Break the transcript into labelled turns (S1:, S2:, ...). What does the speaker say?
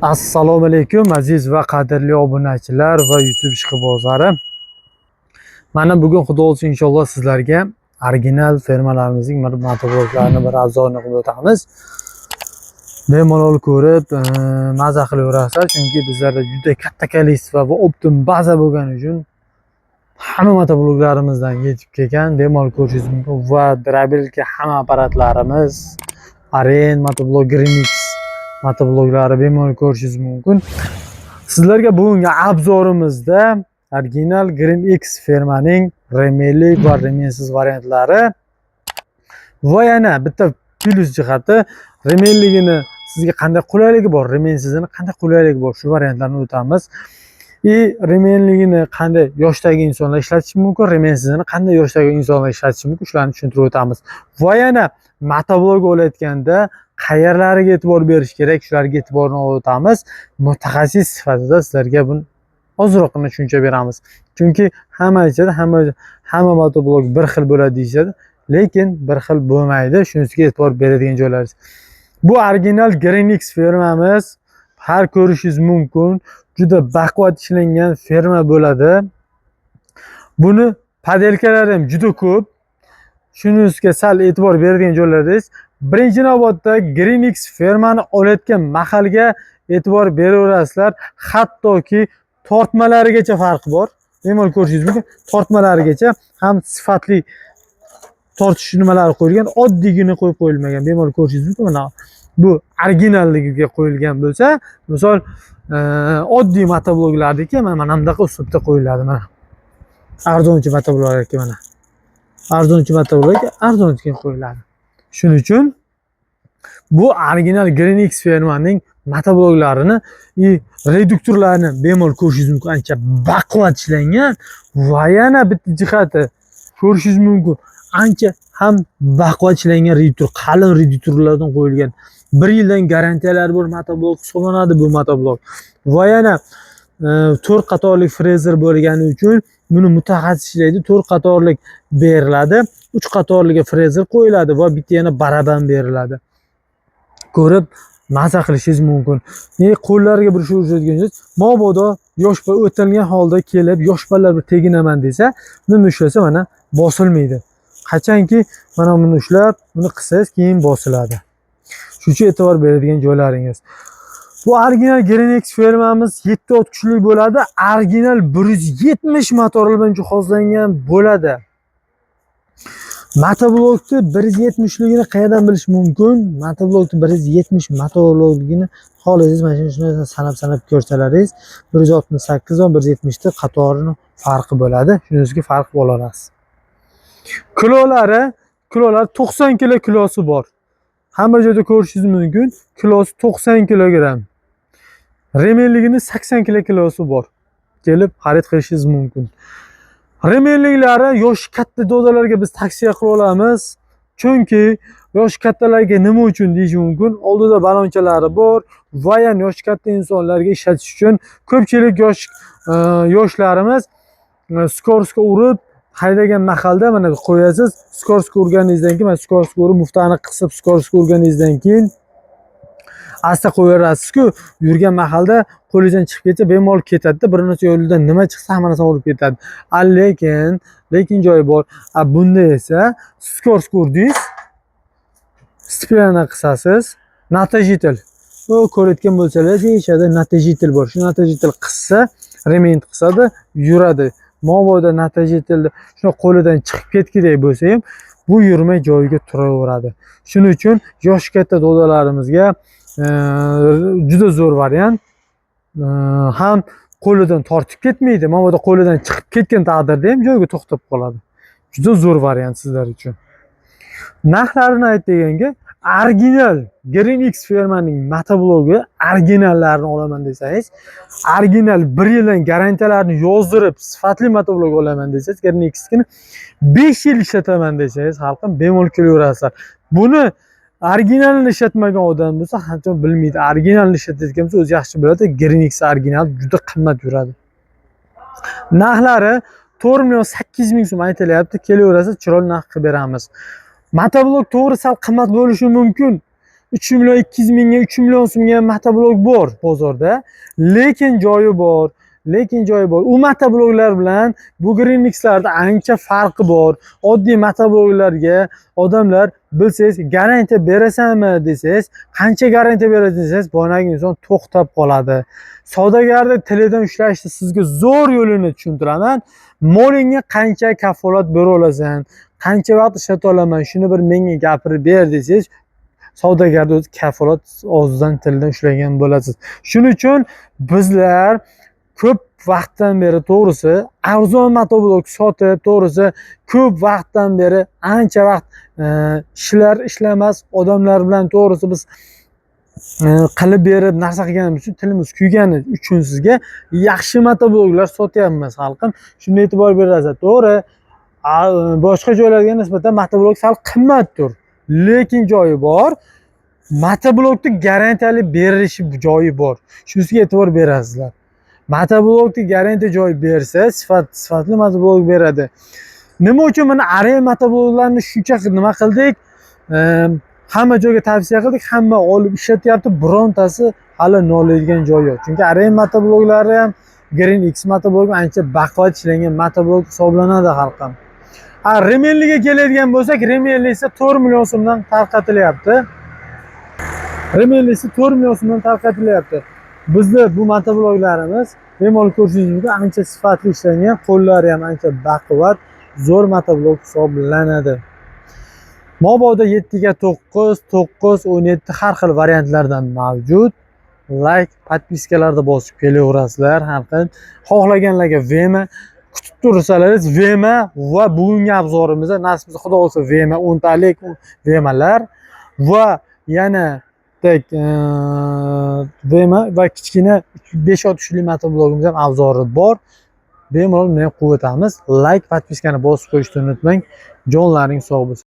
S1: Assalomu alaykum, aziz va qadrli obunachilar va YouTube ishqibozlari. Mana bugun, xudo xohlasa, inshaalloh sizlarga original fermalarimizning bir motobloklarini bir обзор ini qilib o'tamiz. Bemalol ko'rib, maza qilaverasizlar, chunki bizlarda juda katta количество va оптом baza bo'lgani uchun hamma motobloklarimizdan yetib kelgan, bemalol ko'rishingiz mumkin va дробилка, hamma apparatlarimiz, Aren motoblok, Greenix motobloklari bemalol ko'rishingiz mumkin. Sizlarga bugungi обзор imizda original Green X firmaning ремень li va ремень siz variantlari va yana bitta plyus jihati, ремень ligini sizga qanday qulayligi bor, ремень sizini qanday qulayligi bor, shu variantlarni o'tamiz. И ремень ligini qanday yoshdagi insonlar ishlatishi mumkin, ремень sizini qanday yoshdagi insonlar ishlatishi mumkin, shularni tushuntirib o'tamiz. Va yana motoblok olayotganda qayerlariga e'tibor berish kerak, shularga e'tiborni o'tamiz. Mutaxassis sifatida sizlarga buni ozroqgina tushuncha beramiz. Chunki hamma aytishadi, hamma motoblok bir xil bo'ladi deyishadi, lekin bir xil bo'lmaydi. Shunisiga e'tibor beradigan joylar. Bu original Green X firmamiz, har ko'rishingiz mumkin, juda baquvvat ishlangan firma bo'ladi. Buni поделка lari ham juda ko'p. Shunisiga sal e'tibor beradigan joylaringiz. Birinchi navbatda Green X firmani olayotgan mahalga e'tibor beraverasizlar. Hattoki tortmalarigacha farqi bor. Bemalol ko'rishingiz mumkin. Tortmalarigacha ham sifatli tortish nimalari qo'yilgan, oddiygina qo'yib qo'yilmagan. Bemalol ko'rishingiz mumkin. Mana bu originalligiga qo'yilgan bo'lsa, misol, oddiy motobloklarniki mana bunaqa uslubda qo'yiladi mana. Arzonchi motobloklarniki mana. Arzonchi motoblok arzonchiga qo'yiladi. Shuning uchun bu original Green X firmaning motobloklarini и reduktorlarni bemalol ko'rishingiz mumkin. Ancha baquvvat ishlangan va yana bitta jihati ko'rishingiz mumkin. Ancha ham baquvvat ishlangan reduktor, qalin reduktorlardan qo'yilgan. Bir yildan garantiyalari bor motoblok hisoblanadi bu motoblok. Va yana 4 qatorlik frezer bo'lgani uchun buni mutaxassis ishlaydi. 4 qatorlik beriladi. 3 qatorliga frezer qo'yiladi va bitta yana baraban beriladi. Ko'rib maza qilishingiz mumkin. Qo'llariga bir shu urishadigan joyi, mabodo yosh bola o'tilgan holda kelib, yosh bolalar bir teginaman desa, buni ushlasa, mana bosilmaydi. Qachonki mana buni ushlab, buni qilsangiz, keyin bosiladi. Shuning uchun e'tibor beradigan joylaringiz. Bu original Green X firmamiz 7 ot kuchli bo'ladi. Original 170 motor bilan jihozlangan bo'ladi. Motoblokni 170 ligini qayerdan bilish mumkin? Motoblokni 170 motorligini xohlasangiz, mana shuni sanab-sanab ko'rsalaringiz, 168 va 170 ta qatorini farqi bo'ladi. Shunisiga farq bo'la olasiz. Kilolari 90 kilo kilosi bor. Hamma joyda ko'rishingiz mumkin. Kilosi 90 kilogramm. Ремень ligini 80 kilo kilosi bor. Kelib xarid qilishingiz mumkin. Ремень liklari yoshi katta dodalarga biz tavsiya qila olamiz. Chunki yoshi kattalarga nima uchun deyish mumkin. Oldida balonchalari bor va yana yoshi katta insonlarga ishlatish uchun ko'pchilik yoshlarimiz скорость ga urib haydagan mahalda mana qo'yasiz, скорость ga urganingizdan keyin, mana скорость ga urib, muftani qisib, скорость ga urganingizdan keyin asta qo'yaverasiz-ku, yurgan mahalda qo'lingizdan chiqib ketsa, bemalol ketadi-da, bir necha yo'lda nima chiqsa, hamma narsani urib ketadi. A lekin joyi bor. A bunda esa скорость ga urdingiz, сцепление qisasiz, натяжитель. Bu ko'rayotgan bo'lsangiz, deyishadi, натяжитель bor. Shu натяжитель qissa, ремень qisadi, yuradi. Mabodo натяжитель ni shuni qo'lidan chiqib ketgudek bo'lsa ham, bu yurmay joyiga turaveradi. Shuning uchun yoshi katta dodalarimizga juda zo'r variant. Ham qo'lidan tortib ketmaydi, mabodo qo'lidan chiqib ketgan taqdirda ham joyiga to'xtab qoladi. Juda zo'r variant sizlar uchun. Narxlarini ayt deganga, original Green X firmaning motoblogi originallarini olaman desangiz, original bir yildan garantiyalarini yozdirib, sifatli motoblok olaman desangiz, Green X'nikini 5 yil ishlataman desangiz, xalqim, bemalol kelaverasizlar. Buni originalini ishlatmagan odam bo'lsa, hatto bilmaydi. Originalini ishlatayotgan bo'lsa, o'zi yaxshi biladi. Green X original juda qimmat yuradi. Narxlari 4 million 800 ming so'm aytilyapti. Kelaverasiz, chiroyli narx qilib beramiz. Motoblok to'g'ri sal qimmat bo'lishi mumkin. 3 million 200 mingga, 3 million so'mga ham motoblok bor bozorda. Lekin joyi bor. Lekin joyi bor. U motobloklar bilan bu Green X'larda ancha farqi bor. Oddiy motobloklarga odamlar bilsangiz, garantiya berasanmi desangiz, qancha garantiya berasiz desangiz, boyagi inson to'xtab qoladi. Savdogarni tilidan ushlashni sizga zo'r yo'lini tushuntiraman. Molingga qancha kafolat bera olasan, qancha vaqt ishlata olaman, shuni bir menga gapirib ber desangiz, savdogarni o'zi kafolat og'zidan, tilidan ushlagan bo'lasiz. Shuning uchun bizlar ko'p vaqtdan beri, to'g'risi, arzon motoblok sotib, to'g'risi, ko'p vaqtdan beri, ancha vaqt ishlar ishlamas odamlar bilan, to'g'risi, biz qilib berib narsa qilganimiz uchun tilimiz kuygani uchun sizga yaxshi motobloklar sotyapmiz, xalqim. Shunga e'tibor berasiz. To'g'ri, boshqa joylarga nisbatan motoblok sal qimmatdir, lekin joyi bor. Motoblokni garantiyali berilishi joyi bor. Shunisiga e'tibor berasizlar. Motoblokni garantiya joyi bersa, sifatli motoblok beradi. Nima uchun mana Arem motobloklarni shuncha nima qildik? Hamma joyga tavsiya qildik, hamma olib ishlatyapti, birontasi hali noliydigan joyi yo'q. Chunki Arem motobloklari ham, Green X motoblok ancha baquvvat ishlangan motoblok hisoblanadi, xalqim. Ha, Remelliga keladigan bo'lsak, Remelli esa 4 million so'mdan tarqatilyapti. Remellisi 4 million so'mdan tarqatilyapti. Bizni bu motobloklarimiz bemalol ko'rishingiz mumkin, ancha sifatli ishlangan, qo'llari ham ancha baquvvat, zo'r motoblok hisoblanadi. Mobodo 7 ga 9, 9, 17 har xil variantlardan mavjud. Like, подписка larda bosib kelaverasizlar har xil. Xohlaganlarga Vema kutib tursalaringiz, Vema va bugungi обзор imizda nasib qilsa, Xudo xohlasa, Vema 10 talik Vemalar va yana tek Vema va kichkina 5 uchli motoblogimiz ham обзор i bor. Bemalol buni ham qo'yib o'tamiz. Like, подписка ni bosib qo'yishni unutmang. Jonlaring sog' bo'lsin.